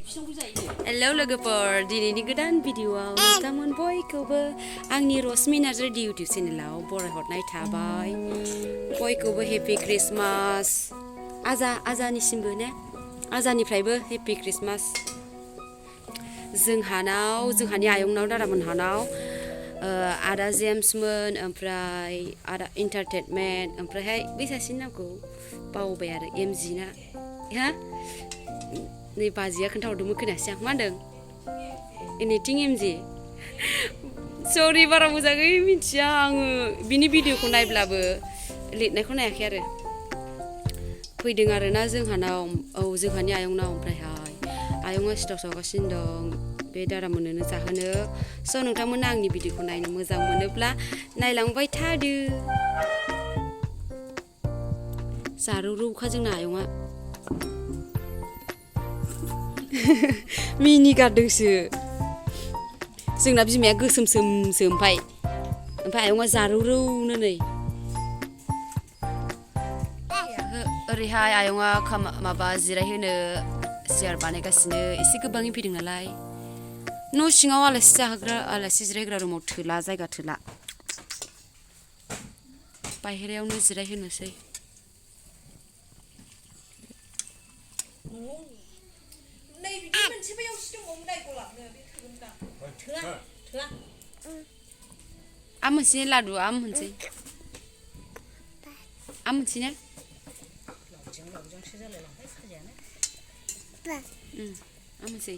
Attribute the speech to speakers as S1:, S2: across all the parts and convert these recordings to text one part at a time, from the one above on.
S1: hello लोगोफोर दिनैनि गोदान भिडिअआव नोंथांमोन बयखौबो आंनि रश्मि नार्जारि इउटिउब चेनेलाव बरायहरनाय थाबाय बयखौबो हेपि क्रिसमास आजानिसिमबो ने आजानिफ्रायबो हेपि क्रिसमास जोंहानि आयंनाव दादामोनहानाव आदा जेम्समोन ओमफ्राय आदा इन्टारटेनमेन्ट ओमफ्रायहाय बै सासेनि नामखौ बावबाय आरो एमजि ना हा नै बाजिया खोन्थाहरदोंमोन खोनायासै आं मा होनदों एनिथिं एमजि सरि बारा मोजाङै मिथिया आङो बिनि भिडिअखौ नायब्लाबो लिरनायखौ नायाखै आरो फैदों आरोना जोंहानाव औ जोंहानि आयंनाव ओमफ्रायहाय आयंआ सिथाव सावगासिनो दं बे दादामोननोनो जाहोनो स' नोंथांमोना आंनि भिडिअखौ नायनो मोजां मोनोब्ला नायलांबाय थादो जारौरौखा जोंना आयंआ मिनि गारदोंसो जोंना बिमाया गोसोमसोमसो ओमफ्राय आयंआ जारौरौनो नै ओरैहाय आयंआ माबा जिरायहोनो सियार बानायगासिनो एसे गोबाङै फैदों नालाय न' सिङाव आलासि जिरायग्रा रुमाव थोला जायगा थोला बाहेरायावनो जिरायहोनोसै आम मोनसे लादु आम मोनसे ने आम मोनसे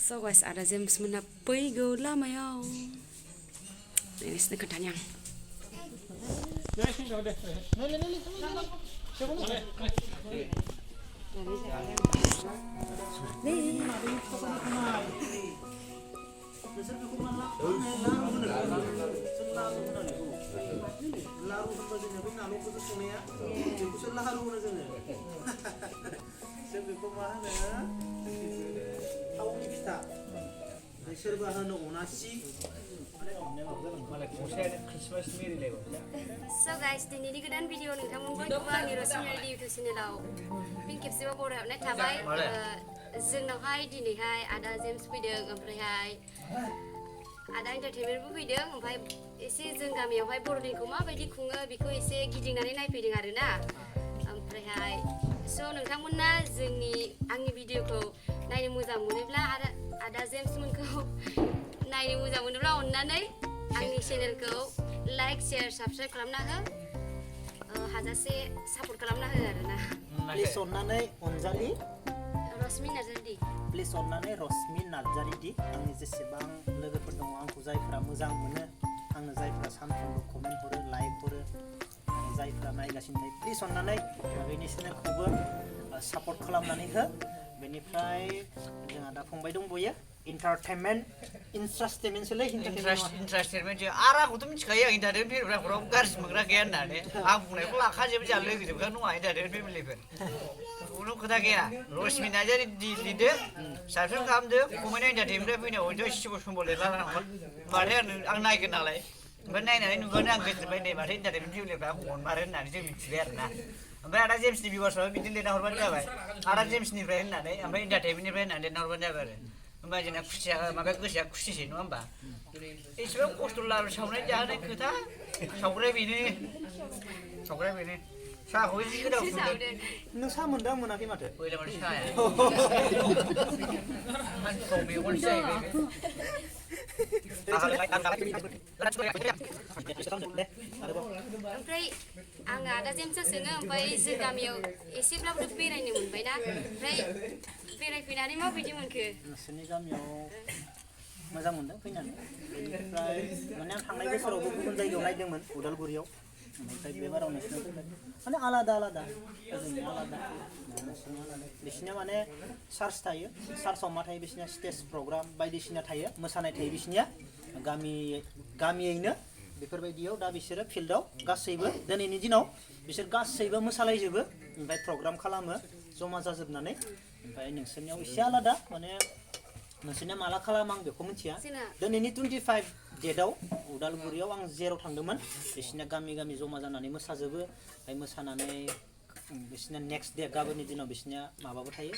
S1: स' गाइस आदा जेम्स मोनहा फैगौ लामायाव नोंसोरनो खोन्थानि आं
S2: सोरबा होनो अनासि
S1: So guys, दिनैनि गोदान भिडिअ नोंथांमोनबो आंनि रश्मि नार्जारि इउटिउब चेनेलाव फिन खेबसेबाव बरायहरनाय थाबाय जोंनावहाय दिनैहाय आदा जेम्स फैदों ओमफ्रायहाय आदा इन्टारटेनमेन्टबो फैदों ओमफ्राय एसे जों गामियावहाय बर'दिनखौ माबायदि खुङो बेखौ एसे गिदिंनानै नायफैदों आरोना ओमफ्रायहाय स' नोंथांमोना आंनि भिडिअखौ नायनो मोजां मोनोब्ला आदा जेम्समोनखौ नायनो मोजां मोनोब्ला अननानै आंनि चेनेलखौ लाइक शेयार साबस्क्राइब खालामना हो हाजासे सापर्ट खालामना हो आरोना
S2: प्लिज अननानै अनजालि
S1: रश्मि नार्जारि
S2: प्लिज अननानै रश्मि नार्जारि दि आंनि जेसेबां लोगोफोर दङ आंखौ जायफ्रा मोजां मोनो आंनो जायफ्रा सानफ्रोमबो कमेन्ट हरो लाइक हरो जायफ्रा नायगासिनो थायो प्लिज अननानै बेनि चेनेलखौबो सापर्ट खालामनानै हो बेनिफ्राय जोंहा दा फंबाय दंबयो इन्टारटेनमेन्ट इन्ट्रास्टेमेन्टसोलै
S3: इन्ट्रास्टेमेन्ट आरो आंखौथ' मिथिखायो आं इन्टारटेनमेन्ट फेमिलिफोराव गाज्रि मोनग्रा गैया होननानै आं बुंनायखौ लाखाजोबो जोंहा लोगोजोबखा नङा इन्टारटेनमेन्ट फेमिलिफोर खुनु खोथा गैया रश्मि नार्जारि लिरदो साबस्क्राइब खालामदो कमेन्टआव इन्टारटेनमेन्टनिफ्राय फैनायाव हयथ' सिम्बल लिरला माथो आं नायगोन नालाय ओमफ्राय नायनानै नुबानो आं गोजोनबाय नै माथो इन्टारटेनमेन्ट फेमिलिफ्रा अनमारो होननानै जों मिथिबाय आरोना ओमफ्राय आदा जेम्सनि भिउवार्सआबो बिदिनो लिरना हरबानो जाबाय आदा जेम्सनिफ्राय होननानै ओमफ्राय इन्टारटेनमेन्टनिफ्राय होननानै लिरना हरबानो जाबाय आरो होमबा जोंना गोसोआ खुसिसै नङा होमबा एसेबां खस्थ' लारु सावनाय जाहोनाय खोथा सावग्राया बेनो साहाखौ एसे गोदाव फुदों
S2: नों साहा मोनदों आं मोनाखै माथो
S3: बैलाय माथो साहाया मानसिखौ मेगनसो जाहैबाय
S1: ओमफ्राय आङो आदा जेम्सआ सोङो ओमफ्राय जों गामियाव एसेब्लाबो बेरायनो मोनबायना ओमफ्राय बेरायफैनानै माबायदि मोनखो
S2: नोंसोरनि गामियाव मोजां मोनदों फैनानै बेनिफ्राय माने आं थांनाय बोसोरावबो गुबुन जायगायाव नायदोंमोन उदालगुरियाव ओमफ्राय बे बाराव नोंसोरनाव फैबाय माने आलादा जोंनि आलादा बिसोरनिया माने चार्च थायो चार्चआव मा थायो बिसोरनिया स्टेज प्रग्राम बायदिसिना थायो मोसानाय थायो बिसोरनिया गामियैनो बेफोरबायदियाव दा बिसोरो फिल्डआव गासैबो दिनैनि दिनाव बिसोर गासैबो मोसालायजोबो ओमफ्राय प्रग्राम खालामो जमा जाजोबनानै ओमफ्राय नोंसोरनियाव एसे आलादा माने नोंसोरनिया माला खालाम आं बेखौ मिथिया दिनैनि 25 डेटआव उदालगुरियाव आं जेराव थांदोंमोन बिसिना गामि गामि जमा जानानै मोसाजोबो ओमफ्राय मोसानानै बिसिना नेक्स्ट डे गाबोननि दिनाव बिसिना माबाबो थायो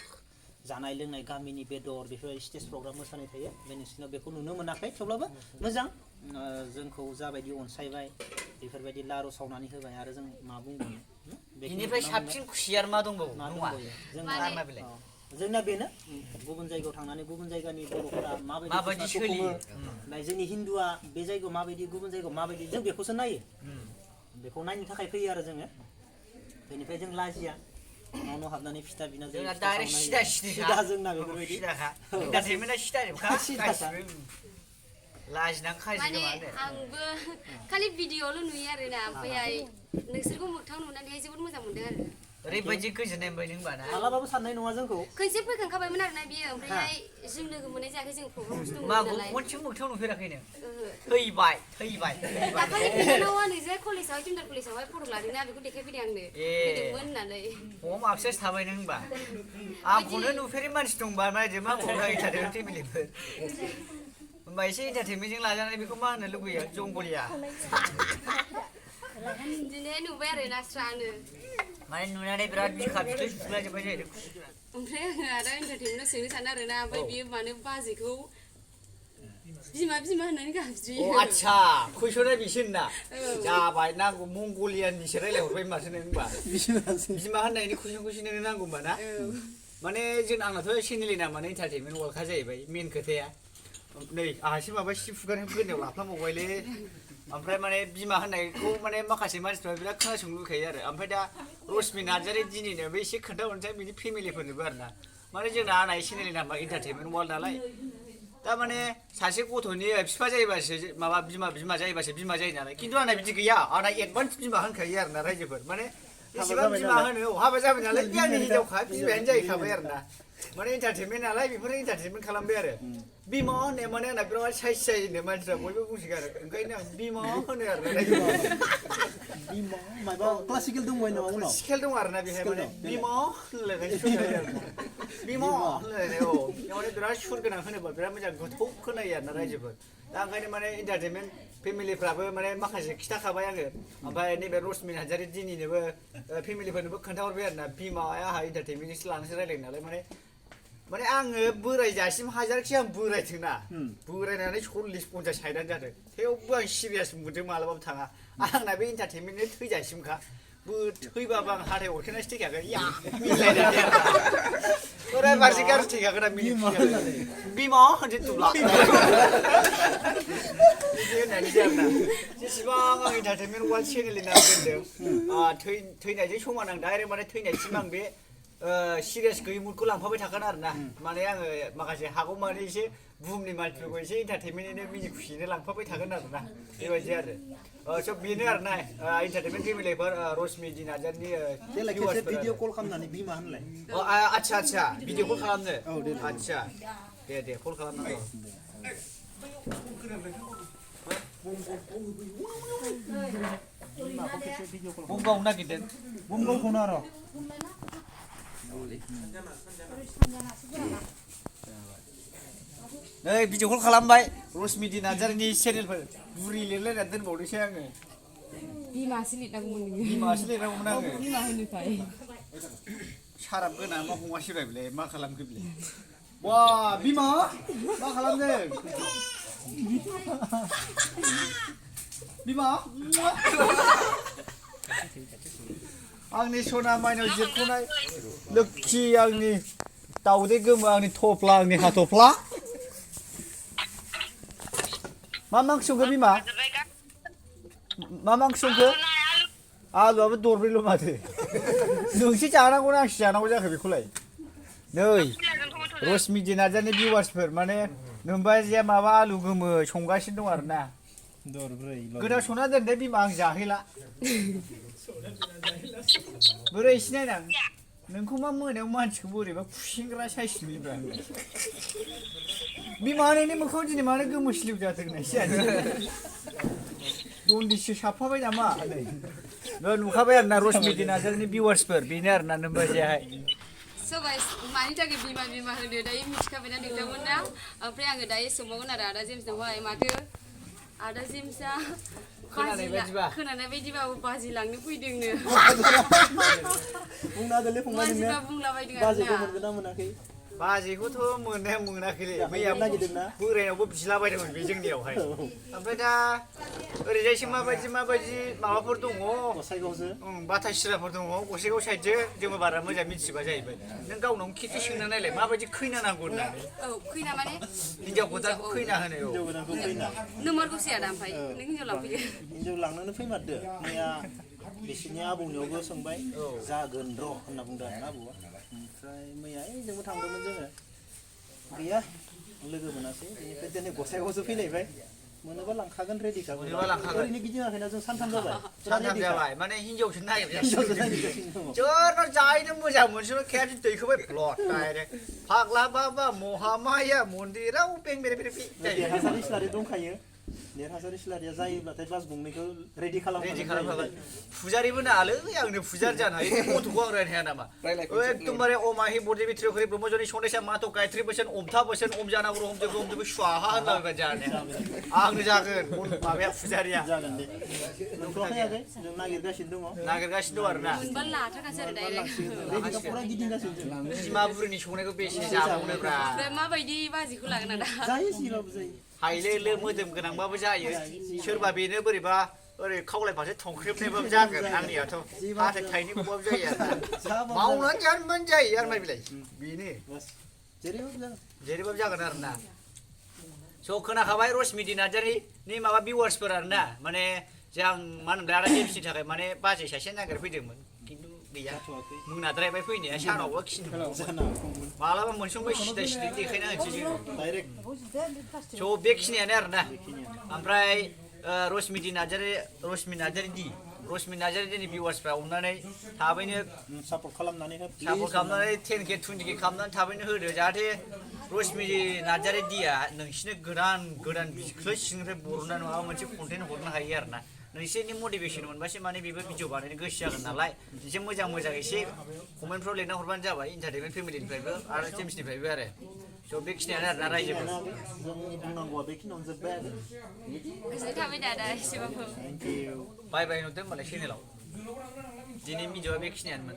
S2: जानाय लोंनाय गामिनि बेदर बेफोरबायदि स्टेज प्रग्राम मोसानाय थायो ओमफ्राय नोंसिनाव बेखौ नुनो मोनाखै थेवब्लाबो मोजां जोंखौ जाबायदि अनसायबाय बेफोरबायदि लारु सावनानै होबाय आरो जों मा बुंबावनो
S3: बेनिफ्राय साबसिन खुसि आरो मा दंबावो
S2: जोंना बेनो गुबुन जायगायाव थांनानै गुबुन जायगानि बर'फोरा माबायदि सोलियो ओमफ्राय जोंनि हिन्दुआ बे जायगायाव माबायदि गुबुन जायगायाव माबायदि जों बेखौसो नायो बेखौ नायनो थाखाय फैयो आरो जोङो बेनिफ्राय जों लाजिया न' हाबनानै फिथा बिना जायो सिदा जोंना बेफोरबायदि
S3: लाजिनानै खाजि
S1: माने आंबो खालि भिडिअ'ल' नुयो आरोना ओमफ्राय नोंसोरखौ मोगथाङाव नुनानैहाय जोबोद मोजां मोनदों आरो
S3: ओरैबायदि गोजोननाय मोनबाय नों बाना
S2: मालाबाबो साननाय नङा जोंखौ
S1: खनसे फैखांखाबायमोन आरोना बियो ओमफ्राय जों लोगो मोननाय जायाखै जों प्रग्रामावसो दंमोन
S3: मागौ
S1: नालाय
S3: खनसेबो मोगथाङाव नुफेराखै नों थैबाय
S1: दाखालि बिनानावा नोंजों कलेजावहाय टिउटार कलेजावहाय फट' लादोंना बेखौ देखायफैदों आंनो फैदोंमोन होननानै
S3: खम आफसोस थाबाय नों होनबा आंखौनो नुफेरै मानसि दंबा नायदो मा खौरां थादों फेमिलिफोर होमबा एसे एन्टारटेनमेन्टजों लाजानाय बेखौ मा होननो लुगैयो जंगलिया
S1: दिनैहाय नुबाय आरो ना स्रानो
S3: माने नुनानै बिराद बिखा बिख्लो सुख्लाजोब्बाय जाहैदों
S1: ओमफ्राय आङो आदा एन्टारटेनमेन्टआव सोंनो सानो आरोना ओमफ्राय बियो मानो बाजैखौ बिमा होननानै गाबज्रियो
S3: आच्छा कुइसना बिसो होनना जाबाय नांगौ मंगलियाननिसो रायलायहरबाय माथो नों होनबा बिमा होननायनि कुइसनखौसो नोंनो नांगौ होनबा ना माने जों आंनाथ' चेनेलनि नामानो एन्टारटेनमेन्ट वार्ल्डखा जाहैबाय मेन खोथाया नै आहासो माबा सि फुगार गोदनायाव लाफ्लांबावबायलै ओमफ्राय माने बिमा होननायखौ माने माखासे मानसिफ्रा बिराद खोनासंनो लुगैखायो आरो ओमफ्राय दा रश्मि नार्जारि दिनैनोबो एसे खोन्थाहरनोसै बिनि फेमिलिफोरनोबो आरो ना माने जोंना आंना चेनेलनि नामा एन्टारटेनमेन्ट वार्ल्ड नालाय दा माने सासे गथ'नि बिफा जायोबासो माबा बिमा जायोबासो बिमा जायो नालाय खिन्थु आंना बिदि गैया आंना एडभान्स बिमा होनखायो आरो ना रायजोफोर माने एसेबां बिमा होनो हाबा जाबाय नालाय बे आंनि हिनजावखा बिमायानो जाहैखाबाय आरो ना माने एन्टारटेनमेन्ट नालाय बेफोरो एन्टारटेनमेन्ट खालामबाय आरो बिमा होननाय माने आंना बिराद साइज जायो मानसिफ्रा बयबो बुंसिगोन आरो ओंखायनो आं बिमा होनो आरो
S2: क्लासिकेल दंबाय नामा उनाव
S3: स्केल दं आरो ना बेहाय माने बिमा होनलायनाय बिमा होनलायनाय औ माने बिराद सुर गोनां होनोबा बिराद मोजां गोथौ खोनायो आरो ना रायजोफोर दा ओंखायनो माने एन्टारटेनमेन्ट फेमिलिफ्राबो माने माखासे खिथाखाबाय आङो ओमफ्राय नैबे रश्मि नार्जारि दिनैनोबो फेमिलिफोरनोबो खोन्थाहरबाय आरो ना बिमाया आंहा एन्टारटेनमेन्टसो लानोसो रायलायो नालाय माने आङो बोरायजासिम हाजारखि आं बोरायथोंना बोरायनानै 40-50 साइडआनो जादों थेवबो आं सिरियास मोनदों मालाबाबो थाङा आंना बे एन्टारटेनमेन्टनि थैजासिमखा थैबाबो आं हाथाय अरखेनासो थैखागोन या मिलायनानै ओरै फारसे गाज्रि थैखागोन आं बिमा होनसै तुला बिदि होननानै जाया आरोना जेसेबां आं एन्टारटेनमेन्ट वार्ल्ड चेनेलनि नाम दोनदों थैनायजों समान आं डाइरेक्ट माने थैनायसिम आं बे सिरियास गैयै मुडखौ लांफाबाय थागोन आरो ना माने आङो माखासे हागौमानि एसे बुहुमनि मानसिफोरखौ एसे एन्टारटेनमेन्टनो मिनि खुसियैनो लांफाबाय थागोन आरो ना बेबायदि आरो स' बेनो आरो ना एन्टारटेनमेन्ट फेमिलिफोर रश्मि नार्जारिनि
S2: भिडिअ कल खालामनानै बिमा होनलाय
S3: आच्छा भिडिअ कल खालामनो आच्छा दे कल खालामनांगौ बुंबावनो नागिरदों
S2: बुंबावखौनो आरो
S3: नै भिडिअ कल खालामबाय रश्मि नार्जारिनि चेनेलफोर बुरि लिरलायनानै दोनबावदोंसै आङो
S1: बिमासो लिरनांगौमोन
S3: आङो
S1: बिमा होनोखाय
S3: साराब गोनां मा हमासैबाय बेलाय मा खालामखो बेलाय वा बिमा मा खालामदों बिमा आंनि सना माइनाव जिरख'नाय लोक्षि आंनि दाउदै गोमो आंनि थफ्ला आंनि हाथफ्ला मा ओंख्रि संखो बिमा मा ओंख्रि संखो आलुआबो दरब्रैल' माथो नोंसो जानांगौना आंसो जानांगौ जाखो बेखौलाय नै रश्मि नार्जारिनि भिउवार्सफोर माने नोमबाजैया माबा आलु गोमो संगासिनो दं आरो ना गोदाव संना दोनदो बिमा आं जाहैला बोरै एसे नायनां नोंखौ मा मोनायाव मानसिखौ बोरैबा खुसेंग्रा साइस नुयोब्रा बिमा नोंनि मोखाङाव दिनै मानो गोमोस्लिउ जाथों होननायसो दन्दिसो साबफाबाय नामा नुखाबाय आरो ना रश्मि नार्जारिनि भिउवार्सफोर बेनो आरो ना नोमबाजैयाहाय
S1: स' गाइस मानि थाखाय बिमा होनो दायो मिथिखाबायना नोंथांमोना ओमफ्राय आङो दायो सोंबावगोन आरो आदा जेम्सनावहाय माथो Ada James-a खोनानाय बायदिबाबो बाजि लांनो फैदोंनो
S2: बुंना दोनलै फंबाय
S1: मानसिफ्रा बुंलाबायदों
S2: बाजैखौ
S1: आरोना
S2: मोनगोन ना मोनाखै
S3: बाजैखौथ' मोननाया मोनाखैलै मैया
S2: नागिरदोंना
S3: बोरायनावबो बिलाबायदोंमोन बे जोंनियावहाय ओमफ्राय दा ओरैजायसो माबायदि माबाफोर दङ
S2: गसाइगावसो
S3: बाथा सिराफोर दङ गसाइगाव साइडजों जोंबो बारा मोजां मिथिबा जाहैबाय नों गावनाव खेबसे सोंना नायलाय माबायदि खैना नांगौ होननानै
S1: औ खैना माने
S3: हिनजाव गोदानखौ खैना होनो औ
S2: हिनजाव गोदानखौ फैना
S1: नोमारगौसै आदा ओमफ्राय नों हिनजाव लांफैदो
S2: हिनजाव लांनोनो फैमारदो मैया बिसिनि आबौनियावबो सोंबाय जागोन र' होनना बुंदों आरोना आबौआ ओमफ्राय मैया जोंबो थांदोंमोन जोङो गैया लोगो मोनासै बेनिफ्राय दिनै गसाइगावसो फैलायबाय मोनोबा लांखागोन रेडिखा
S3: मोनोबा लांखागोन
S2: ओरैनो गिदिङाखैना जों सानथाम जाबाय
S3: सानथाम जाबाय माने हिनजावसो नागिरगासिनो जोंनो जाहैनो मोजां मोनसोबो खेबसे दैखोबाय ब्लड डाइरेक्ट फाग्ला बाबा महामाया मन्दिराव बें बेरे बेरे
S2: देरहासारि सिलारि दंखायो देरहासारि सिलारिया जायोब्लाथाय क्लास गंनैखौ रेडि खालामखागोन
S3: फुजारिबो नाङालै आंनो फुजारि जानो हायो गथ'खौ आं रायनो हाया नामा एकदमबारे अमाहि बरदेबि त्रियकरि ब्रह्मजनि सन्देशा मातो गायत्री बोसोन अमथा बोसोन अम जानांगौ हम जब स्वाहा होनलाबाय जानाया आंनो जागोन माबाया फुजारिया
S2: जागोन दे नोंथ'हायाखै जों नागिरगासिनो दङ
S3: दं आरोना
S1: मोनबा लाथारखासै आरो डाइरेक्ट
S2: रेडिखा फुरा गिदिंगासिनो जों
S3: बिमा बुरिनि संनायखौ बेसे जाबावनोब्रा
S1: ओमफ्राय माबायदि बाजिखौ लागोन आदा
S2: जायो सिबाबो जायो
S3: हायले मोदोम गोनांबाबो जायो सोरबा बेनो बोरैबा ओरै खावलायफासे थंख्रेबनायबाबो जागोन आंनियाथ' हाथाय थाइनैखौबाबो जायो आरो मावनानै जानो मोनजायो आरो माइ बिलाइ बेनो जेरैबाबो जागोन आरोना स' खोनाखाबाय रश्मिदि नार्जारिनि माबा भिउवार्सफोर आरोना माने जों मा होनोमोनलाय आदा जेम्सनि थाखाय माने बाजै सासे नागिरफैदोंमोन खिन्थु गैया मोनाद्रायबाय फैनाया सानावबो खिन्थु मालाबा मोनसंबो सिदा सिदा देखायना होनोसै जोङो स' बेखिनियानो आरोना ओमफ्राय रश्मि नार्जारिनि भिउवार्सफ्रा अननानै थाबैनो
S2: सापर्ट खालामनानै
S3: 10K 20K खालामनानै थाबैनो होदो जाहाथे रश्मि नार्जारि दिया नोंसिनो गोदान बिख्लो सिंनिफ्राय बर'ना माबा मोनसे कन्टेन्ट हरनो हायो आरोना नोंसोरनि मटिभेसन मोनबासो माने बेबो भिडिअ बानायनो गोसो जागोन नालाय एसे मोजां एसे कमेन्टफ्राव लिरना हरबानो जाबाय इन्टारटेनमेन्ट फेमिलिनिफ्रायबो आरो जेम्सनिफ्रायबो आरो स' बेखिनियानो आरोना रायजोफोर
S2: जोंनि बुंनांगौआ बेखिनियावनो जोब्बाय आरो
S1: गोजोननाय थाबाय दादा एसेबाबो
S2: थेंक इउ
S3: बाय नुदों होनबालाय चेनेलाव दिनै भिडिअआ बेखिनियानोमोन